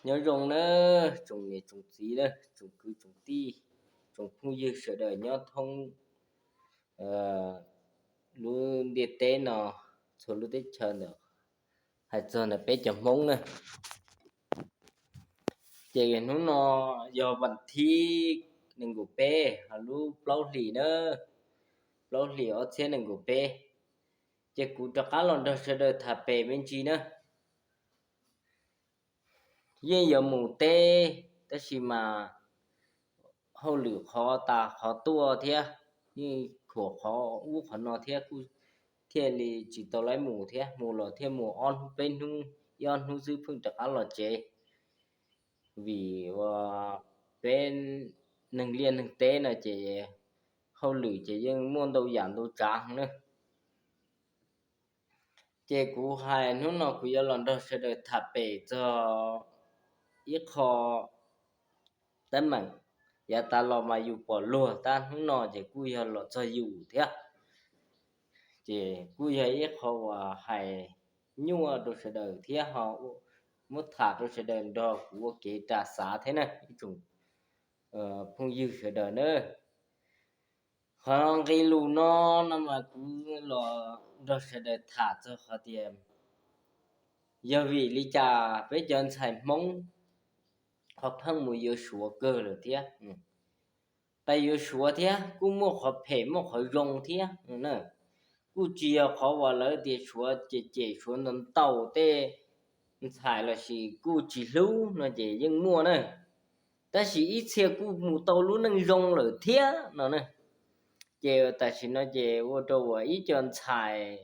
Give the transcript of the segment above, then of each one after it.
Nyob zoo nawb tsoom niam tsoom txiv nawb, tsoom kwv tsoom tij, tsoom phooj ywg sawv daws nyob thoob lub ntiaj teb no, txhua lub teb chaws ntawm, hais txog ntawm peb cov Hmoob na. Ces hnub no yog vas thib nees nkaum peb, ho lub plaub hlis na, plaub hlis ob txhiab nees nkaum peb. Ces kuv rov qab los nrog sawv daws tham pem me ntsis na. Yeej yuav mus teb, tab sis mas hauj lwm qhov tas qhov tuaj thiab, yeej khuam qhov ub qhov no thiab, kuj thiaj li tsis tau lab mus thiab. Mus los thiaj mus ob hnub peb hnub, ib ob hnub xwb pheej rov qab los tsev. Vim ua peb neeg liaj neeg teb no ces hauj lwm ces yeej muaj ntau yam ntau tsav na. Ces kuv hais hnub no kuv yuav los nrog sawv daws tham pem txog ib qho teeb meem yav tas los mas yus pom luag, tab hnub no ces kuj yog los txog yus thiab. Ces kuj yog ib qho uas hais nyuaj rau sawv daws thiab ho muab tham rau sawv daws nrog kuv ua kev ras xav thiab na ib tsoom phooj ywg sawv daws na. Qhov nqe lus no, no mas kuv los nrog sawv daws tham txog qhov tias yog vim li cas peb cov ntxhais Hmoob ho pheej mus yuav Suav kawg lawm thiab. Pais yuav Suav thiab kuj muaj qhov phem muaj qhov zoo thiab. Kuj tsis yog qhov uas lawv tias Suav cem cem Suav ntau ntau tej ntxhais los sis kuj tsis hlub no ces yeej muaj na. Tab sis ib txhia kuj mus tau lub neej zoo lawm thiab no na. Ces tam sim no ces ua rau uas ib co ntxhais,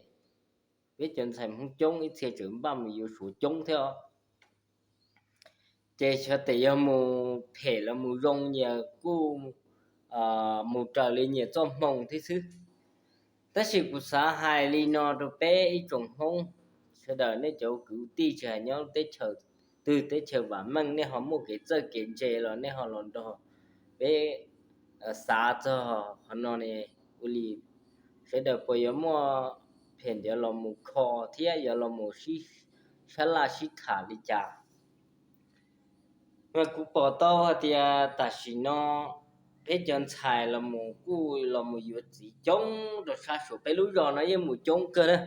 peb cov ntxhais Hmoob coob ib txhia tseem npaj mus yuav Suav coob thiab os. Ces xyov tes yog mus phem los mus zoo, nyias kuj mus raws li nyias txoj hmoo thiab xwb. Tab sis kuv xav hais li no rau peb ib tsoom Hmoob sawv daws, nej cov kwv tij tsis hais nyob teb chaws twg, teb chaws vam meej, nej ho muaj kev txawj kev ntse los nej ho los nrog peb xav txog qhov no ne. Ua li sawv daws puas yuav muaj phem ntiav los mus kho thiab yuav los mus sib sab laj sib tham li cas? Mas kuv pom tau hais tias tam sim no peb cov ntxhais los mus kuj los mus yuav txiv coob rau sab Suav, peb lub zos no yeej mus coob kawg na.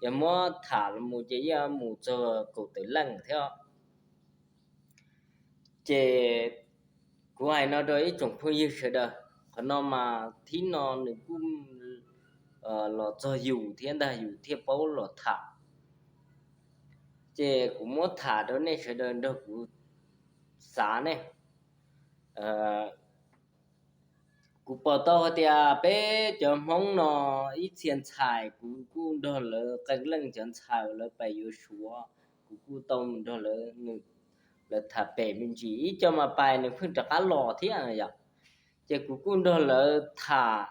Yog muab tham los mus ces yeej mus txog kaum tawm leej thiab. Ces kuv hais no rau ib tsoom phooj ywg sawv daws, qhov no mas thib no nws kuj los txog yus thiab ntag, yus thiaj paub los tham. Ces kuv muab tham rau nej sawv daws nrog kuv xav ne. Kuv pom tau hais tias peb cov Hmoob no ib txhia ntxhais kuv kuj nrog lawv qee leej cov ntxhais uas lawv pais yuav Suav, kuv kuj tau mus nrog lawv, lawv tham pem me ntsis, ib co mas pais nws pheej rov qab los thiab yom. Ces kuv kuj nrog lawv tham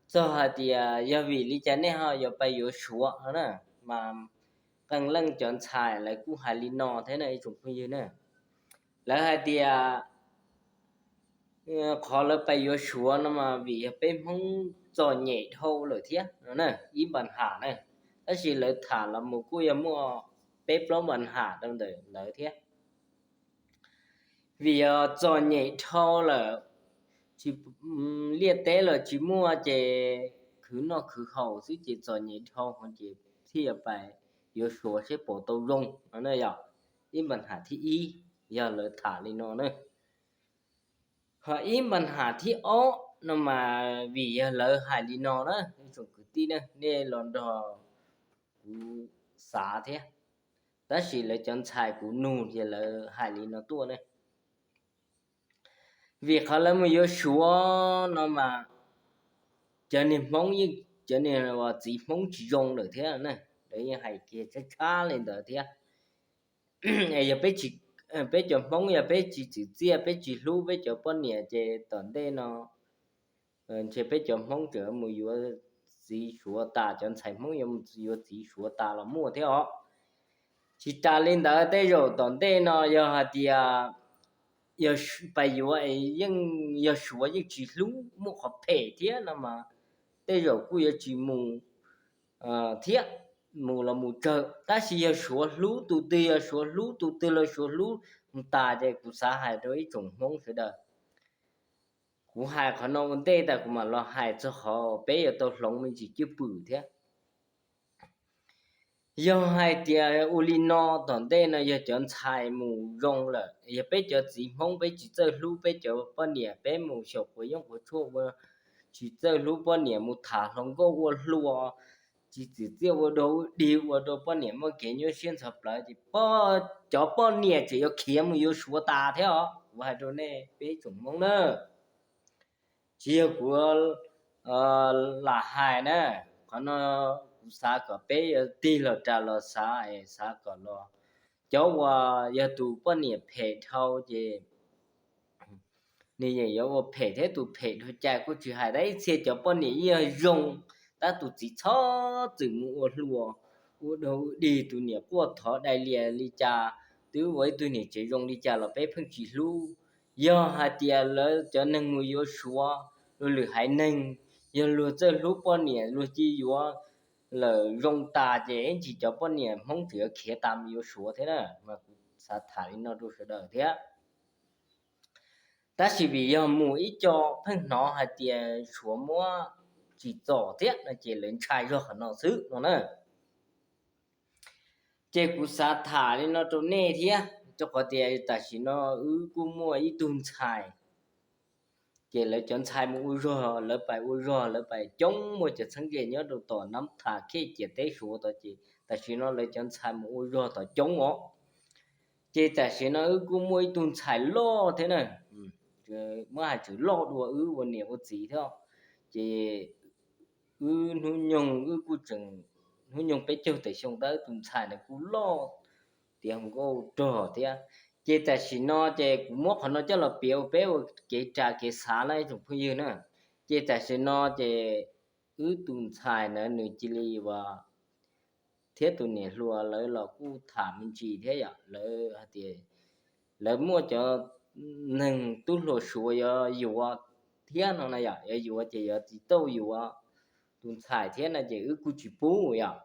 txog hais tias yog vim li cas nej ho yuav pais yuav Suav no na. Mas qee leej cov ntxhais lawv kuj hais li no thiab na ib tsoom phooj ywg na. Lawv hais tias qhov lawv pais yuav Suav no mas vim yog peb Hmoob txom nyem dhau lawm thiab no na, ib npa ham na. Tab sis lawv tham los mus kuj yog muaj peb plaub npa ham rau ntawm lawv thiab. Vim yog txom nyem dhau lawm, tsis, liaj teb los tsis muaj ces khwv noj khwv haus xwb ces txom nyem dhau ces thiaj yuav pais yuav Suav seb puas tau zoo no na yom. Ib npa ham thib ib yog lawv tham li no na. Ho ib npa ham thib ob no mas vim yog lawv hais li no na, ib tsoom kwv tij na, nej los nrog kuv xav thiab. Tab sis lawv cov ntxhais kuv nug ces lawv hais li no tuaj ne. Vim qhov lawv mus yuav Suav no mas cov niag Hmoob yeej, cov niag txiv Hmoob tsis zoo lawm thiab na. Lawv yeej hais kiag tshab tshab li ntawd thiab. Yog peb, peb cov Hmoob yog peb tsis txwv txiaj, peb tsis hlub peb cov poj niam ces tom ntej no ntshe peb cov Hmoob tseem mus yuav txiv Suav tas, cov ntxhais Hmoob yuav mus yuav txiv Suav tas los muaj thiab os. Tsis tas li ntawd, tej zaum tom ntej no yog hais tias yog pais yuav es yeej yog Suav yeej tsis hlub, muaj qhov phem thiab no mas tej zaum kuj yuav tsis mus thiab. mus los mus tsawg, tab sis yog Suav hlub tus twg, yog Suav hlub tus twg los Suav hlub mus tas. Ces kuv xav hais rau ib tsoom Hmoob sawv daws, kuv hais qhov no ua ntej tas kuv mam los hais txog qhov peb yuav tau hloov me ntsis cwj pwm thiab. Yog hais tias ua li no tom ntej no yog cov ntxhais mus zoo lawm, yog peb cov txiv Hmoob peb tsis txawj hlub peb cov poj niam, peb mus xyaum quav yeeb quav tshuaj ua, tsis txawj hlub poj niam, mus tham hluas nkauj ua hlua, tsis txwm txiaj ua dog ua dig ua rau poj niam muaj kev nyuaj siab ntxhov plawv ces cov poj niam tseem yuav khiav mus yuav Suav tas thiab os. Kuv hais rau nej peb tsoom Hmoob na, tsis yog kuv lam hais na, qhov no kuv xav kom peb yuav tig los ras los xav es xav kom los, cov uas yog tus poj niam phem dhau ces nws yeej yuav ua phem thiab, tus phem dhau cai kuj tsis hais, tab ib txhia cov poj niam yeej yog zoo, tab tus txiv txhob txwm mus ua hlua, ua dog ua dig, tus niam quaj thov dai lias li cas, twb ua ib tug niam tsev zoo li cas los peb pheej tsis hlub. Yog hais tias lawv cov neeg mus yuav Suav, luag lwm haiv neeg, yog luag txawj hlub poj niam luag cia yuav lawm zoo tas ces ib ntsis cov poj niam Hmoob tseem yuav khiav tas mus yuav Suav thiab na. Mas kuv xav tham li no rau sawv daws thiab. Tab sis vim yog mus ib co pheej hnov hais tias Suav muab tsim txom thiab no ces lawv ntshai zog qhov no xwb no na. Ces kuv xav tham li no rau nej thiab, rau qhov tias tam sim no wb kuj muaj ib tug ntxhais, ces lawv cov ntxhais mus ua zog, lawv pais ua zog, lawv pais coob, muaj cov txheeb ze nyob rau tom Nab Thas Khej Ciam teb Suav tod ces tam sim no lawv cov ntxhais mus ua zog tod coob os. Ces tam sim no wb kuj muaj ib tug ntxhais loj thiab na, muab hais tseem loj dua wb ua niam ua txiv thiab. Ces wb hnub nyoog wb kuj tseem, hnub nyoog peb caug tawm xyoo tab tus ntxhais ntawd kuj loj tiav hluas nkauj rog thiab. Ces tam sim no ces kuv muab qhov no coj los piav ua peb ua kev ras kev xav na ib tsoom phooj ywg na. Ces tam sim no ces wb tus ntxhais ntawd nws cia li ua, thiab tus niam hluas lawv los kuj tham me ntsis thiab yom, lawv hais tias lawv muaj cov neeg tub hluas Suav yuav yuav thiab no na yom, yuav yuav ces yuav tsis tau yuav tus ntxhais thiab no ces wb kuj tsis pub yom.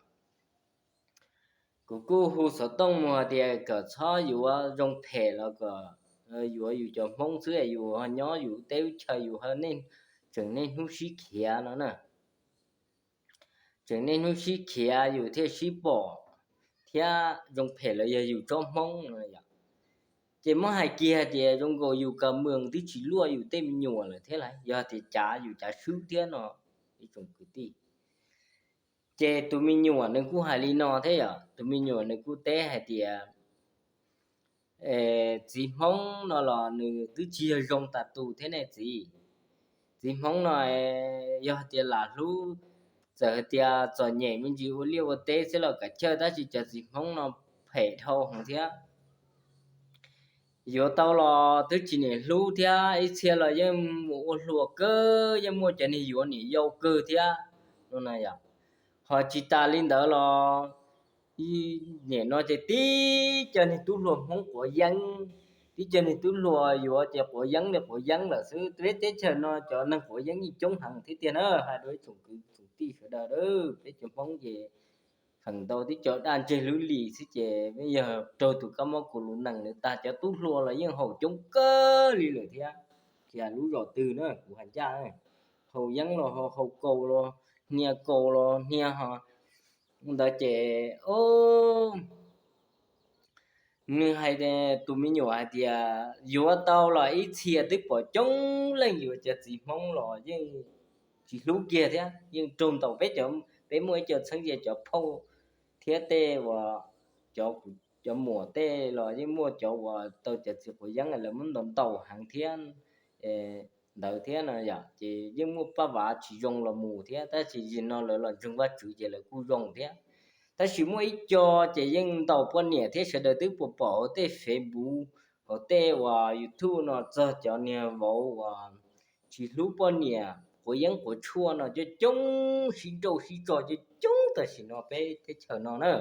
Kuv kuj hu xov tooj mus hais tias kom txhob yuav zoo phem los kom yuav yus cov Hmoob xwb, yus nyob yus teb lub chaw yus tseem niaj hnub sib khiav no na. Tseem niaj hnub sib khiav yus thiaj sib pom, thiab zoo phem los yog yus tsob Hmoob no yom. Ces muab hais kiag tias zoo nkaus yus ka mws twb tsis luaj yus tej me nyuam lawm thiab lauj, yog tias cav yus cav swb thiab no ib tsoom kwv tij. Ces tus me nyuam nws kuj hais li no thiab yom, tus me nyuam nws kuj teb hais tias txiv Hmoob no los nws twb tsis yog zoo tas tus thiab ne txiv. Txiv Hmoob no yog hais tias lam hlub, txawm hais tias txom nyem me ntsis ua liaj ua teb xwb los kav chawj, tab sis cov txiv Hmoob no phem dhau heev thiab. Yuav tau los twb tsis niam hlub thiab, ib txhia los yeej mus ua hluas kawg, yeej muaj cov niag yuav niam yau kawg thiab no na yom. Ho tsis tas li ntawd los nim no ces tib co niag tub hluas Hmoob quav yeeb, tib co niag tub hluas yuav ces quav yeeb li quav yeeb lawm xwb. Peb teb chaws no cov neeg quav yeeb yeej coob heev thiab tiag na. Hais rau ib tsoom kwv tsoom tij sawv daws, peb cov Hmoob ces feem ntau tib co daj ntseg lub lim xwb ces yog raug tus kab mob kos lus nees nws tag, cov tub hluas los yeej haus coob kawg li lawm thiab. Tsis hais lub zos twg na kuv hais ncaj, haus yeeb los haus kaus los hnia kaus los hnia ho ntawd ces nws hais, tus me nyuam hais tias yuav tau los ib txhia twb pom coob leej yuav cov txiv Hmoob los yeej tsis hlub kiag thiab, yeej raug ntaus. Peb cov, peb muaj ib co txheeb ze cov phauj thiab tej uas cov, cov muam tej los yeej muaj cov uas tau cov txiv quav yeeb lawv muab ntaus ntaus heev thiab ntawd thiab no yom, ces yeej muaj paj vav tsis zoo los mus thiab, tab sis yim no lawv los ntseeg Vajtswv ces lawv kuj zoo thiab. Tab sis muaj ib co ces yeej ntaus poj niam thiab, sawv daws twb puas pom hauv tej Facebook, hauv tej uas YouTube no txog cov niag vauv uas tsis hlub poj niam, quav yeeb quav tshuaj no coob coob, sib nrauj sib tso coob coob tam sim no peb teb chaws no na.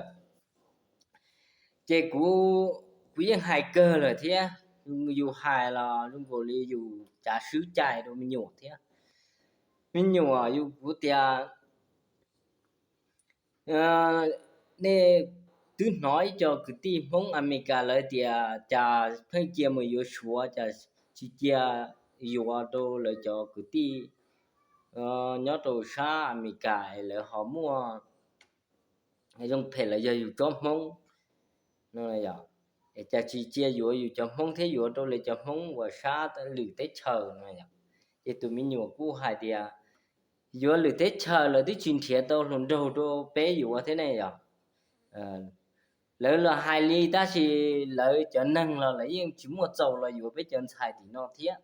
Ces kuv, kuv yeej hais kawg lawm thiab, yus hais los zoo nkaus li yus cav swb cai rau me nyuam thiab. Me nyuam yus, kuv tias nej twb hnov ib co kwv tij Hmoob Amelikas lawv tias cas pheej cia mus yuav Suav, cas tsis cia yuav rau lawv cov kwv tij nyob rau sab Amelikas es lawv ho muaj zoo phem los yog yus tsob Hmoob no, es cas tsis cia yuav yus cov Hmoob thiab yuav rau lawv cov Hmoob uas sab lwm teb chaws no. Ces tus me nyuam kuj hais tias yuav lwm teb chaws lawv twb tsis nrhiav tau hluas nraug rau peb yuav thiab ne yom. Lawv los hais li tab sis lawv cov neeg los lawv yeej tsis muaj txaus los yuav peb cov ntxhais tim no thiab.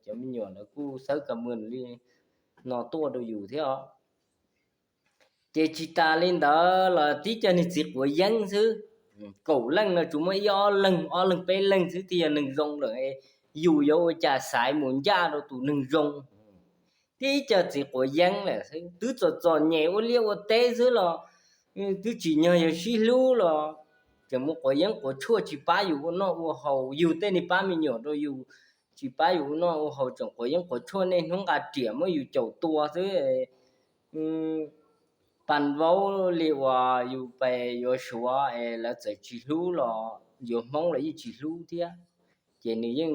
Cov me nyuam lawv kuj xawb ka mws li no tuaj rau yus thiab os. Ces tsis tas li ntawd los tib co niag txiv quav yeeb xwb, kaum leej no tsuas muaj ib ob leeg, ob leeg peb leeg xwb thiaj yog neeg zoo lawm. Yus yuav ua cas xaiv mus ncaj rau tus neeg zoo? Tib co txiv quav yeeb lawm xwb, twb txom txom nyem ua liaj ua teb xwb los twb tsim nyog yog sib hlub los tseem mus quav yeeb quav tshuaj tsis pab yus ua noj ua haus, yug tej niag pab me nyuam rau yus tsis pab yus ua noj ua haus, tseem quav yeeb quav tshuaj niaj hnub nqa riam muab yus caum tua xwb. Pas vaub li uas yus pes yuav Suav es lawv txawm tsis hlub los yuav Hmoob los yeej tsis hlub thiab. Ces nws yeej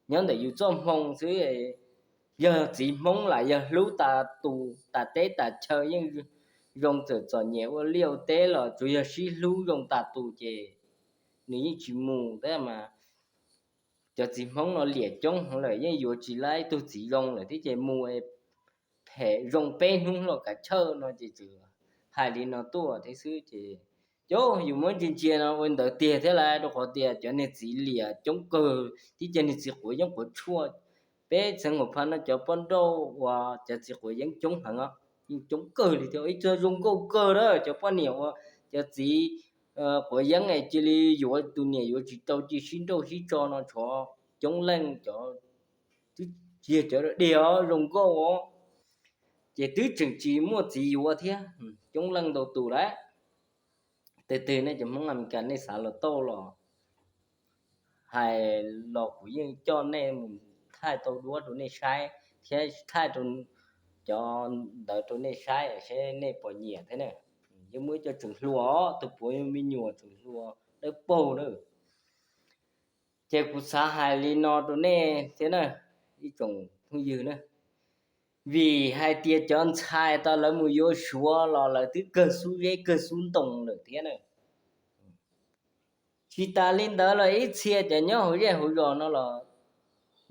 nyob ntawm yus txoj hmoo xwb. Yog txiv Hmoob lam yog hlub tas tus tas teb tas chaw yeej zoo, txawm txom nyem ua liaj ua teb los tsuas yog sib hlub zoo tas tus ces nws yeej tsis mus thiab mas. Cov txiv Hmoob no liam coob heev lawm, yeej yuav tsis laib ib tug txiv zoo lawm thiab ces mus phem zoo peb hnub los kav chawj no ces tsuas hais li no tuaj thiab xwb. Ces cov yus muab ntsia ntsia no ua ntawd tiag thiab lawm, rau qhov tias cov niag txiv liam coob kawg, tib co niag txiv quav yeeb quav tshuaj. Peb txheej Huam Phas no cov poj nrauj uas cov txiv quav yeeb coob heev os, yeej coob kawg li thiab, ib txog zoo nkauj kawg na. Cov poj niam uas cov txiv quav yeeb es cia li yuav tus niam yuav tsis tau cia sib nrauj sib tso no tshuav coob leej, cov twb tsis yog cov dig os, zoo nkauj os, ces twb tseem tsis muaj txiv yuav thiab, coob leej ntau tus lawm. Twg twg nej cov Hmoob Amelikas nej xav los tauj los hais los kuv yeej coj nej mus thaij tau duab rau nej saib thiab thaij rau cov ntawd rau nej saib seb nej puas nyiam thiab na. Yeej muaj ib co tseem hluas, tus puav yog me nyuam tseem hluas dawb paug na. Ces kuv xav hais li no rau nej thiab na, ib tsoom phooj ywg na, vim hais tias cov ntxhais tas lawv mus yuav Suav los lawv twb kawg xub zeb kawg xub ntoo lawm thiab na. Tsis tas li ntawd los ib txhia cov nyob hauv zej hauv zos no los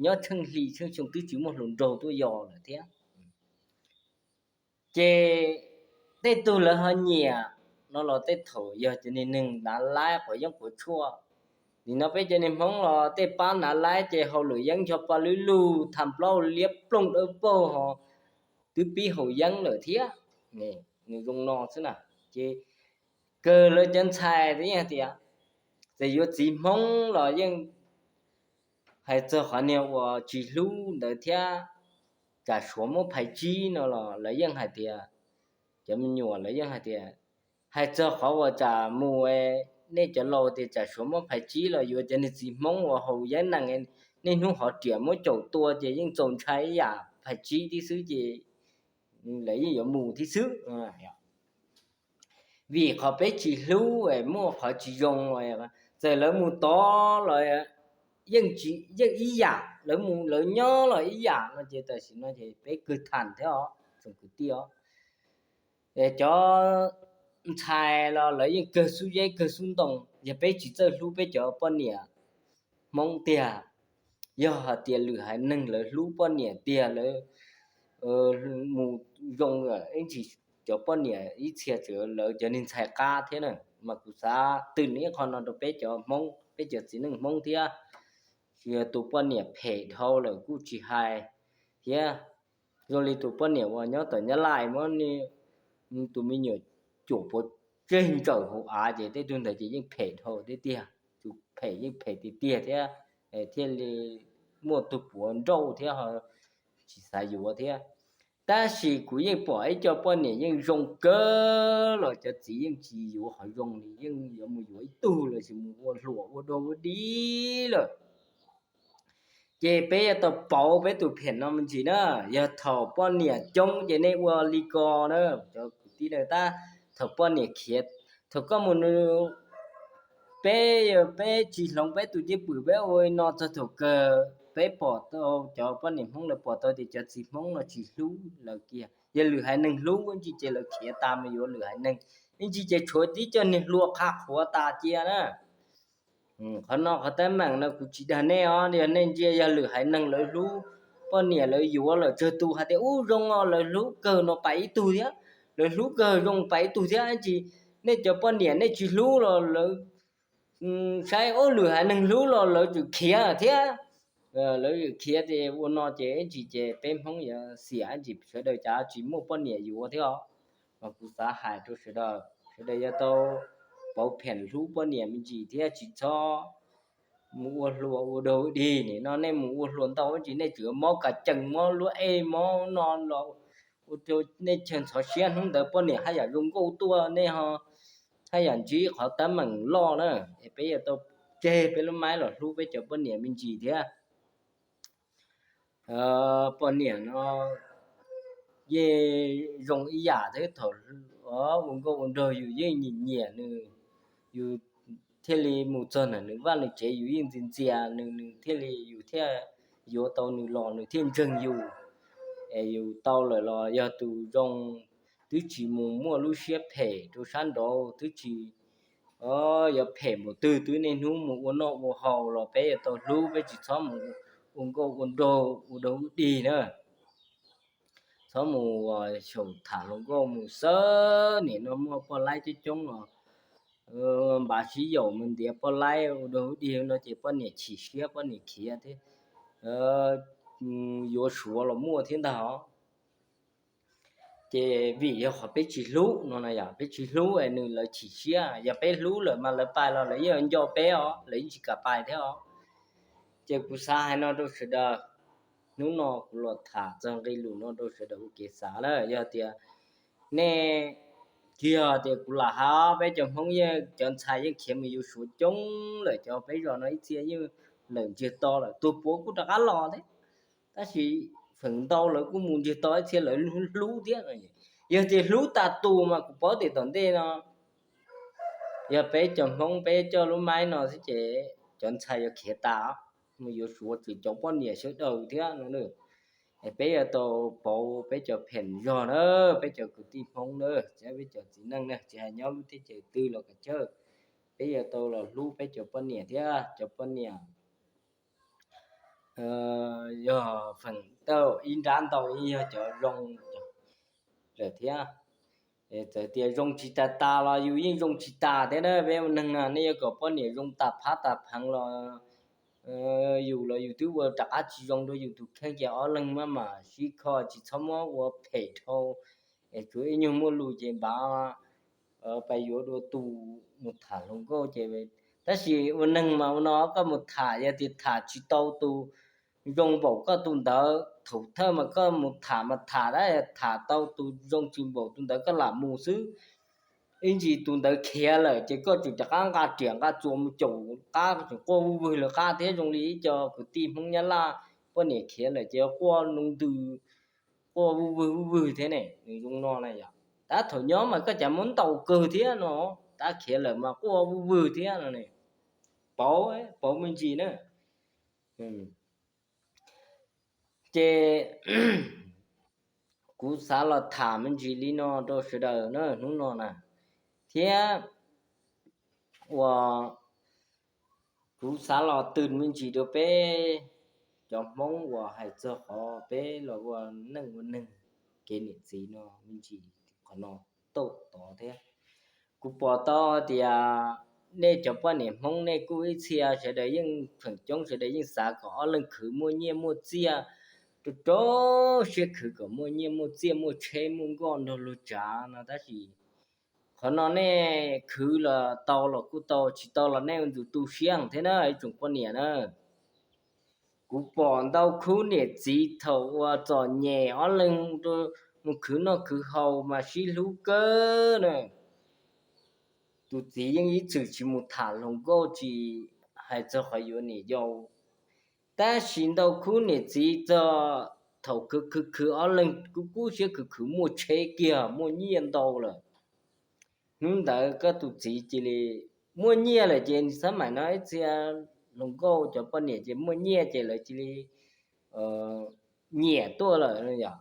nyob tsheej hli tsheej xyoo twb tsis muaj hluas nraug tuaj yos lawm thiab. Ces tej tug lawv ho nyiam no los tej thaum yog cov niag neeg nav laib quav yeeb quav tshuaj. Nim no peb cov niag Hmoob los tej pab nav laib ces haus luam yeeb ncho pa lub lug tham plaub liab plooj dawb paug ho twb pib haus yeeb lawm thiab. Nws zoo no xwb na. Ces kawg lawv cov ntxhais yeej hais tias txawm yuav txiv Hmoob los yeej hais txog qhov niag uas tsis hlub ntawd thiab, tsam Suav muab phais tsib no los lawv yeej hais tias, cov me nyuam lawv yeej hais tias, hais txog qhov uas tsam mus, nej cov laus tias tsam Suav muab phais tsib los yuav cov niag txiv Hmoob uas haus yeeb nees, niaj hnub hov riam muab caum tua ces yeej txaus ntshai ib yam phais tsib tib xwb ces lawv yeej yuav mus tib xwb. Vim qhov peb tsis hlub, muaj qhov tsis zoo, txawm lawv mus tod los yeej ib yam, lawv mus lawv nyob los ib yam no ces tam sim no ces peb kawg tham thiab os tsoom kwv tij os. Cov ntxhais los lawv yeej kawg xub zeb kawg xub ntoo, yog peb tsis txawj hlub peb cov poj niam Hmoob tiag. Yog hais tias lwm haiv neeg lawv hlub poj niam tiag lawv mus zoo, ib ntsis cov poj niam ib txhia tseem lawv cov niag ntxhais qab thiab na. Mas kuv xav twm ib qho no rau peb cov Hmoob, peb cov txiv neej Hmoob thiab. Tsis yog tus poj niam phem dhau lawm kuj tsis hais thiab. Zoo li tus poj niam uas nyob tom Nyab Laj muab tus me nyuam cuam puas tseg ntsawm hauv av ces tej tug ntawd ces yeej phem dhau tiag tiag. Tus phem yeej phem tiag tiag thiab, thiaj li muaj tus puav nrauj thiab tsis xav yuav thiab. Tab sis kuv yeej pom ib co poj niam yeej zoo kawg los cov txiv yeej tsis yuav qhov zoo li, yeej yuav mus yuav ib tug los sis mus ua hluas ua dog ua dig lawm. Ces peb yuav tau pauv peb tus phem no me ntsis na. Yog thaum poj niam coob ces nej ua li ko na, cov kwv tij na, tab thaum poj niam khiav, thaum koj mus nws, peb, peb tsis hloov peb tus cwj pwm peb ua no txog thaum kawg peb pom tau cov poj niam Hmoob lawv pom tau tias cov txiv Hmoob no tsis hlub lawv kiag, yog lwm haiv neeg hlub ib ntsis ces lawv khiav tas mus yuav lwm haiv neeg, ib ntsis ces tshuav tib co niag hluas qha qhuav tas cia na. Qhov no qhov teeb meem no kuv tsis dag nej os, yog nej ntsia yog lwm haiv neeg lawv hlub poj niam lawv yuav lawm tsawg tus hais tias ub zoo os, lawv hlub kawg no pais ib tug thiab, lawv hlub kawg zoo pais ib tug thiab, ib ntsis nej cov poj niam nej tsis hlub los lawv saib ub lwm haiv neeg hlub los lawv tseem khiav thiab. Lawv tseem khiav ces ua no ces ib ntsis ces peb Hmoob yuav xiam ib ntsis, sawv daws cav tsis muaj poj niam yuav thiab os. Mas kuv xav hais rau sawv daws, sawv daws yuav tau pauv pheem hlub poj niam me ntsis thiab tsis txhob mus ua hluas ua dog dig. Nim no nej mus ua hluas ntau ib ntsis nej tseem mob kas cees, mob luab ej, mob no los ua rau nej chaw ntxhov siab, hnub ntawd poj niam haj yam zoo nkauj tuaj nej ho haj yam ntsib qhov teeb meem loj na. Es peb yuav tau tseg peb lub maib los hlub peb cov poj niam me ntsis thiab. Poj niam no yeej zoo ib yam thiab, thaum ua nkauj ua nraug yus yeej nyiam nyiam nws, yus thiaj li mus txog ntawm nws vaj nws tsev yus yeej ntxias ntxias nws, nws thiaj li, yus thiaj yuav tau nws los nws thiaj ntseeg yus. Es yus tau lawm los yog tus zoo, twb tsis mus muaj lub siab phem rau sab nraud, twb tsis yuav phem npaum twg, twb niaj hnub mus ua noj ua haus los peb yuav tau hlub, peb tsis txhob mus ua nkauj ua nraug ua dog ua dig na. Txhob mus xyaum tham hluas nkauj mus xwb. Nim no muaj poj laib coob coob los npav sib yaum mus ntiav poj laib ua dog ua dig no ces poj niam chim siab poj niam khiav thiab. Yuav Suav los muaj thiab ntag os. Ces vim yog qhov peb tsis hlub no na yom, peb tsis hlub es nws lawv chim siab. Yog peb hlub lawm mas lawv pais los lawv yeej nco peb os, lawv yeej tsis kam pais thiab os. Ces kuv xav hais no rau sawv daws, hnub no kuv los tham txog nqe lus no rau sawv daws ua kev xav na. Yog tias nej, tsis yog tias kuv lam hais, peb cov Hmoob yeej cov ntxhais yeej khiav mus yuav Suav coob lawm, cov peb zos no ib txhia yeej lawm ntsiag to lawm, tus puav kuj rov qab los thiab. Tab sis feem ntau lawv kuj mus ntsiag to ib txhia lawv hlub thiab. Yog tias hlub tas tus mas kuv paub tias tom ntej no yog peb cov Hmoob peb coj lub maib no xwb ces cov ntxhais yuav khiav tas, mus yuav Suav tseem cov poj niam sawv daws thiab no. Es peb yuav tau pauv peb cov pheem zog na, peb cov kwv tij Hmoob na, thiab peb cov txiv neej na, tsis hais nyob lub teb chaws twg los kav chawj, peb yuav tau los hlub peb cov poj niam thiab cov poj niam yog feem tau ib nrab ntau yeej yog cov zoo lawm thiab. Txawm tias zoo tsis tas tas los yus yeej zoo tsis tas thiab na. Peb ua neeg no nej yuav kom poj niam zoo tas phab tas pheev los yus los yus twb ua rov qab tsis zoo rau yus tus kheej, ces ob leeg maj mam sib kho, tsis txhob muab ua phem dhau. Es tsuav ib nyuag muaj lus ces npav pais yuav dua tus mus tham hluas nkauj ces, tab sis ua neeg mas ua no koj mus tham, yog tias tham tsis tau tus zoo npaum koj tus ntawd, thaum thawj mas koj mus tham mas tham, tham tau tus zoo tsis npaum tus ntawd koj lam mus xwb. Ib ntsis tus ntawd khiav lawm ces koj tseem rov qab nqa riam nqa txuas mus caum qab, tseem quaj vuj vwg lawv qab thiab. Zoo li ib co kwv tij Hmoob Nyab Laj poj niam khiav lawm ces quaj noo ntws, quaj vuj vwg vuj vwg thiab ne. Nws zoo no na yom. Tab thaum nyob mas koj cas muab ntaus kawg thiab no, tab khiav lawm mas quaj vuj vwg thiab no ne. Pauv, pauv me ntsis na. Ces kuv xav los tham me ntsis li no rau sawv daws na hnub no na, thiab uas kuv xav los twg me ntsis rau peb cov Hmoob uas hais txog qhov peb los ua neej ua neeg kev niam txiv no me ntsis, qhov no tau tod thiab. Kuv pom tau tias nej cov poj niam Hmoob nej kuj ib txhia sawv daws yeej feem coob sawv daws yeej xav kom ob leeg khwv muaj nyiaj muaj txiaj, rau rau siab khwv kom muaj nyiaj muaj txiaj muaj tsheb muaj nkoj nrog luag tsav no, tab sis qhov no nej khwv los tau los kuj tau, tsis tau los nej ua ntu tu siab thiab na ib tsoom poj niam na. Kuv pom ntau khub niam txiv thaum uas txom nyem ob leeg mus khwv noj khwv haus mas sib hlub kawg na. Tus txiv yeej ib txwm tsis mus tham hluas nkauj tsis hais txog qhov yuav niam yau, tab sis ntau khub niam txiv txog thaum khwv khwv khwv ob leeg kub kub siab khwv khwv muaj tsheb kiag muaj nyiaj ntau lawm, hnub ntawd koj tus txiv cia li muaj nyiaj lawm ces xab maim no ib txhia hluas nkauj cov poj niam ces muaj nyiaj ces lawv cia li nyiam tuaj lawm yom.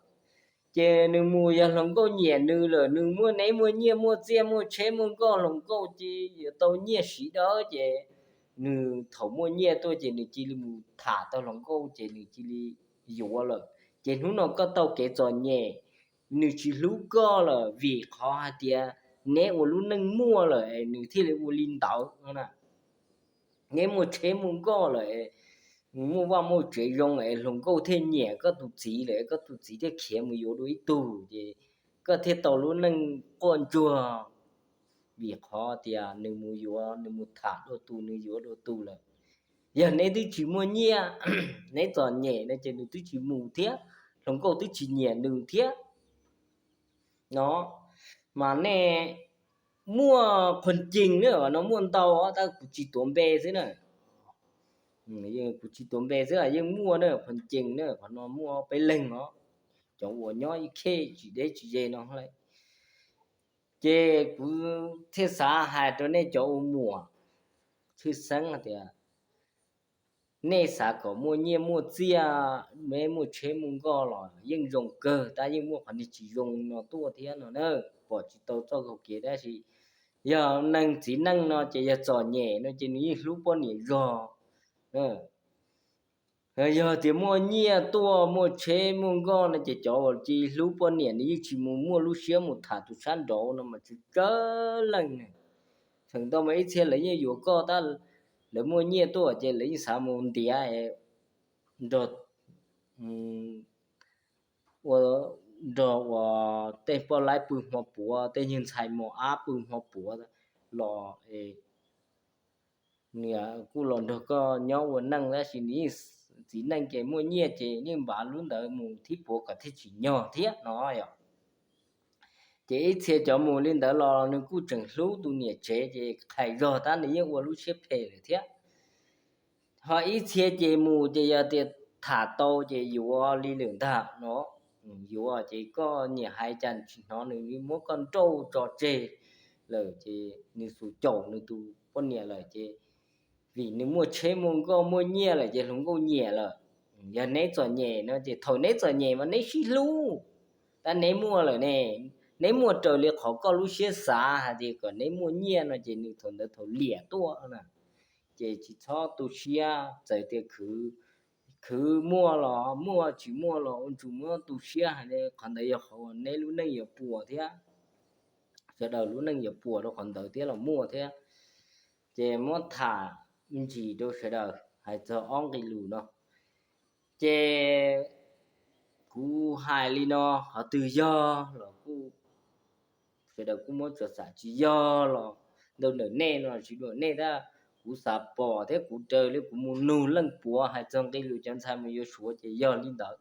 Ces nws mus yog hluas nkauj nyiam nws lawm, nws muaj, neb muaj nyiaj muaj txiaj muaj tsheb muaj nkoj, hluas nkauj ces yuav tau nyiaj siv dawb ces nws thaum muaj nyiaj tuaj ces nws cia li mus tham tau hluas nkauj ces nws cia li yuav lawm. Ces hnub no koj tau kev txom nyem, nws tsis hlub koj lawm vim qhov hais tias neb ua lub neej muaj lawm nws thiaj li ua li ntawd no. Neb muaj tsheb muaj nkoj lawm, muaj vaj muaj tsev zoo es hluas nkauj thiaj nyiam koj tus txiv lawm, koj tus txiv thiaj khiav mus yuav dua ib tug ces koj thiaj tau lub neej quaj ntsuag. Vim qhov tias nws mus yuav, nws mus tham dua tus, nws yuav dua tus lawm. Yog neb twb tsis muaj nyiaj, neb txom nyem no ces nws twb tsis mus thiab, hluas nkauj twb tsis nyiam nws thiab no. Mas nej muaj qhov ncees na, no muaj ntau tab kuv tsis tuav npe xwb na. Kuv tsis tuav npe xwb, yeej muaj na, qhov ncees na, qhov no muaj peb leeg os, cov uas nyob ib khej tsis deb tsis ze no. Ces kuv thiaj xav hais rau nej cov ua muam tshwj xeeb hais tias nej xav kom muaj nyiaj muaj txiaj, muaj tsheb muaj nkoj los yeej zoo kawg, tab yeej muaj qhov niag tsis zoo no tuaj thiab no na. Pom tsis tau txoj hau kev tab sis yog neeg txiv neej no ces yog txom nyem no ces nws yeej hlub poj niam zog. Yog tias muaj nyiaj tuaj muaj tsheb muaj nkoj no ces cov uas tsis hlub poj niam nws yeej tsis mus muaj lub siab mus tham tus sab nraud no mas tsawg tsawg leej. Tseem ntau mas ib txhia lawv yeej yuav koj tab, lawv muaj nyiaj tuaj ces lawv yeej xav mus ntiav nrog, ua, nrog uas tej poj laib pw hmo puav, tej nyuag ntxhais mos ab pw hmo puav los, nws kuj los nrog koj nyob ua neej tab sis nws yeej, txiv neej ces muaj nyiaj ces yeej npav lub ntawd mus thib puav kom thiaj tsim nyog thiab no yom. Ces ib txhia cov mus li ntawd los nws kuj tseem hlub tus niam tsev ces qhais zog tab nws yeej ua lub siab phem lawm thiab. Ho ib txhia ces mus ces yog tias tham tau ces yuav li lawm ntag no. Yuav ces koj nyiam hais cas tsis hnov, nws muab koj nrauj tso tseg lawm ces nws xus caum nws tus poj niam lawm ces vim nws muaj tsheb muaj nkoj muaj nyiaj lawm ces hluas nkauj nyiam lawm. Yog neb txom nyem no ces thaum neb txom nyem mas neb sib hlub, tab neb muaj lawm ne, neb muaj raws li qhov koj lub siab xav hais tias kom neb muaj nyiaj no ces nws thaum ntawd thaum liam tuaj na. Ces tsis txhob tu siab, txawm tias khwv muaj los muaj, tsis muaj los ua ntsum muab tu siab hais tias qhov ntawd yog qhov uas neb lub neej yuav puas thiab, sawv daws lub neej yuav puas rau qhov ntawd thiab los muaj thiab. Ces muab tham ntsis rau sawv daws hais txog ob nqe lus no. Ces kuv hais li no, qhov twg yog los kuj, sawv daws kuj muab tso xam, tsis yog los ntawm nej no tsis ntawm nej tab, kuv xav pom thiab kuv raws li kuv mus nug leej puav hais txog nqe lus cov ntxhais mus yuav Suav ces yog li ntawd.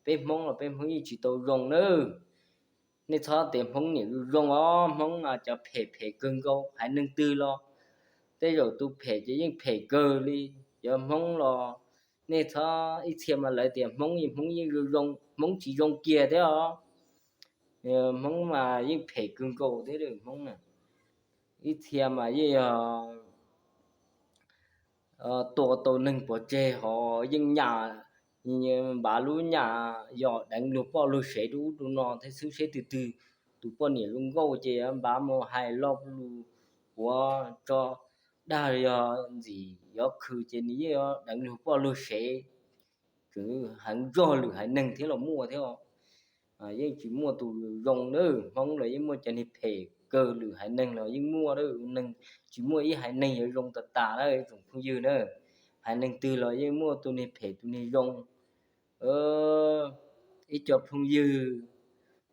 Peb Hmoob los peb Hmoob yeej tsis tau zoo nawb. Nej txhob tias Hmoob niam zoo zoo os, Hmoob cov phem phem kawg nkaus, haiv neeg twg los tej zaum tus phem ces yeej phem kawg li. Cov Hmoob los nej txhob, ib txhia mas lawv tias Hmoob, Hmoob yeej zoo zoo, Hmoob tsis zoo kiag thiab os. Hmoob mas yeej phem kawg nkaus thiab Hmoob na. Ib txhia mas yeej yog tua tau neeg pov tseg ho yeej nyam, npav lub nyam yog deev luag poj luag sev rau ub rau no thiab xwb, seb twg twg tus poj niam zoo nkauj ces npav mus hais lo lus puav tso, dag yog ntxim yuav khw ces nws yeej deev luag poj luag sev, tseem heev zog lwm haiv neeg thiab los muaj thiab. Yeej tsis muaj tus zoo na, Hmoob los yeej muaj cov niag phem kawg, lwm haiv neeg los yeej muaj, neeg tsis muaj ib haiv neeg yuav zoo tas tas na tsoom phooj ywg na. Haiv neeg twg los yeej muaj tus niag phem tus niag zoo. Ib co phooj ywg,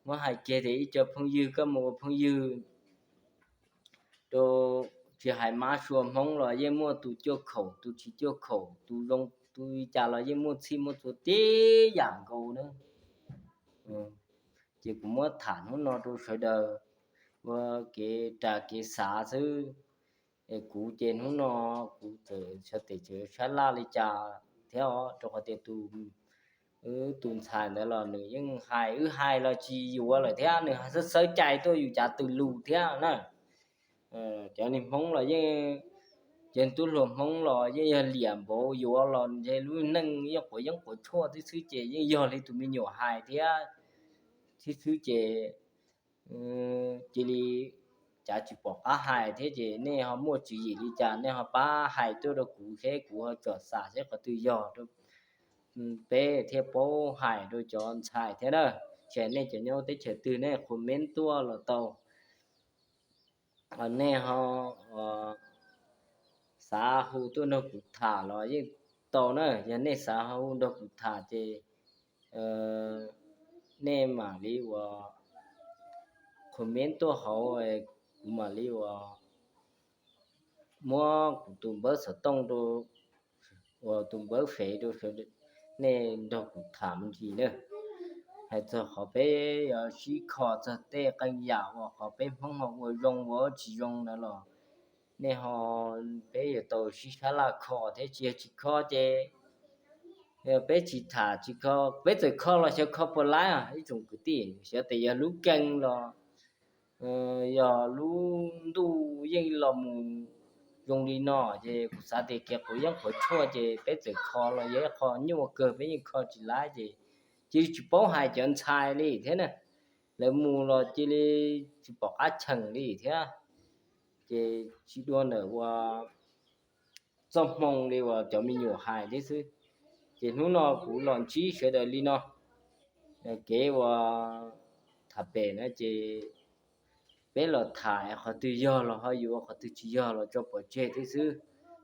muab hais kiag tias ib co phooj ywg, koj mus ua phooj ywg rau, tsis hais mab sua Hmoob los yeej muaj tus cuaj khaum, tus tsis cuaj khaum, tus zoo tus li cas los yeej muaj txhij muaj txhua tib yam nkaus na. Ces kuv muab tham hnub no rau sawv daws ua kev ras kev xav xwb. Es kuv ces hnub no kuv txawm xyov tes tseem sab laj li cas thiab os, rau qhov tias tus, tus ntxhais ntawd los nws yeej hais, wb hais los tsis yuav lawm thiab, nws xawb xawb cai tuaj yus cav tws lus thiab na. Cov neeg Hmoob los yeej, cov tub hluas Hmoob los yeej yog liam npaum yuav los ntshe lub neej yeej quav yeeb quav tshuaj tib xwb ces yeej yog li tus me nyuam hais thiab tib xwb ces cia li cav tsis pom qab hais thiab ces nej ho muaj tswv yim li cas nej ho pab hais tuaj rau kuv seb kuv ho tsom xam seb qhov twg yog rau peb thiaj paub hais rau cov ntxhais thiab na. Ces nej cov nyob teb chaws twg nej comment tuaj los tau. Nej ho xav hu tuaj nrog kuv tham los yeej tau na. Yog nej xav hu nrog kuv tham ces nej mam li uas comment tuaj hauv, kuv mam li uas muab kuv tus npawb xov tooj rau, uas tus npawb fev rau, nej nrog kuv tham me ntsis na. Hais txog qhov peb yuav sib kho txog tej qee yam uas qhov peb Hmoob ho ua zoo ua tsis zoo ntawd los nej ho, peb yuav tau sib sab laj kho thiab, tsis yog tsis kho ces peb tsis tham tsis kho, peb txawm kho los xyov kho puas laib ib tsoom kwv tij, xyov tes yog lub keej los yog lub ntuj yeej los mus zoo li no ces kuv xav tias kiag quav yeeb quav tshuaj ces peb txawm kho los yog ib qho nyuaj kawg peb yeej kho tsis laib ces cia li tsis paub hais cov ntxhais li thiab na. Lawv mus los cia li tsis pom qab cheem li thiab ces tsis dua ntawm uas txoj hmoo li uas cov me nyuam hais thiab xwb. Ces hnub no kuv los ntsib sawv daws li no, kev uas tham pem na ces peb los tham qhov twg yog los ho yuav, qhov twg tsis yog los tso pov tseg thiab xwb.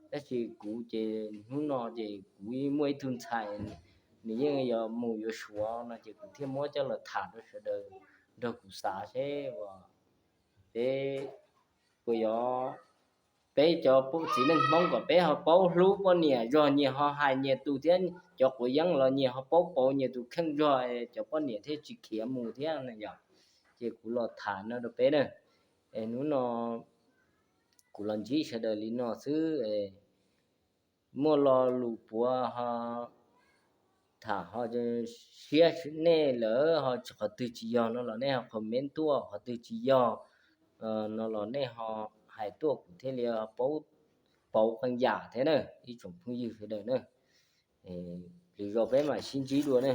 Tab sis kuv ces hnub no ces kuv muaj ib tug ntxhais nws yeej yuav mus yuav Suav no ces kuv thiaj muab coj los tham rau sawv daws nrog kuv xav seb uas peb puas yuav, peb cov txiv neej Hmoob kom peb ho paub hlub poj niam zog, nyias ho hais nyias tus thiab, cov quav yeeb los nyias ho paub pauv nyias tus kheej zog, cov poj niam thiaj tsis khiav mus thiab no yom. Ces kuv los tham no rau peb na, hnub no kuv los ntsib sawv daws li no xwb. Muaj lo lus puav ho tham ho siab nej lawm ho, qhov twg tsis yog no los nej ho comment tuaj, qhov twg tsis yog no los nej ho hais tuaj kuv thiaj li paub, pauv qee yam thiab na ib tsoom phooj ywg sawv daws na. Lwm zaus peb mam sib ntsib dua ne.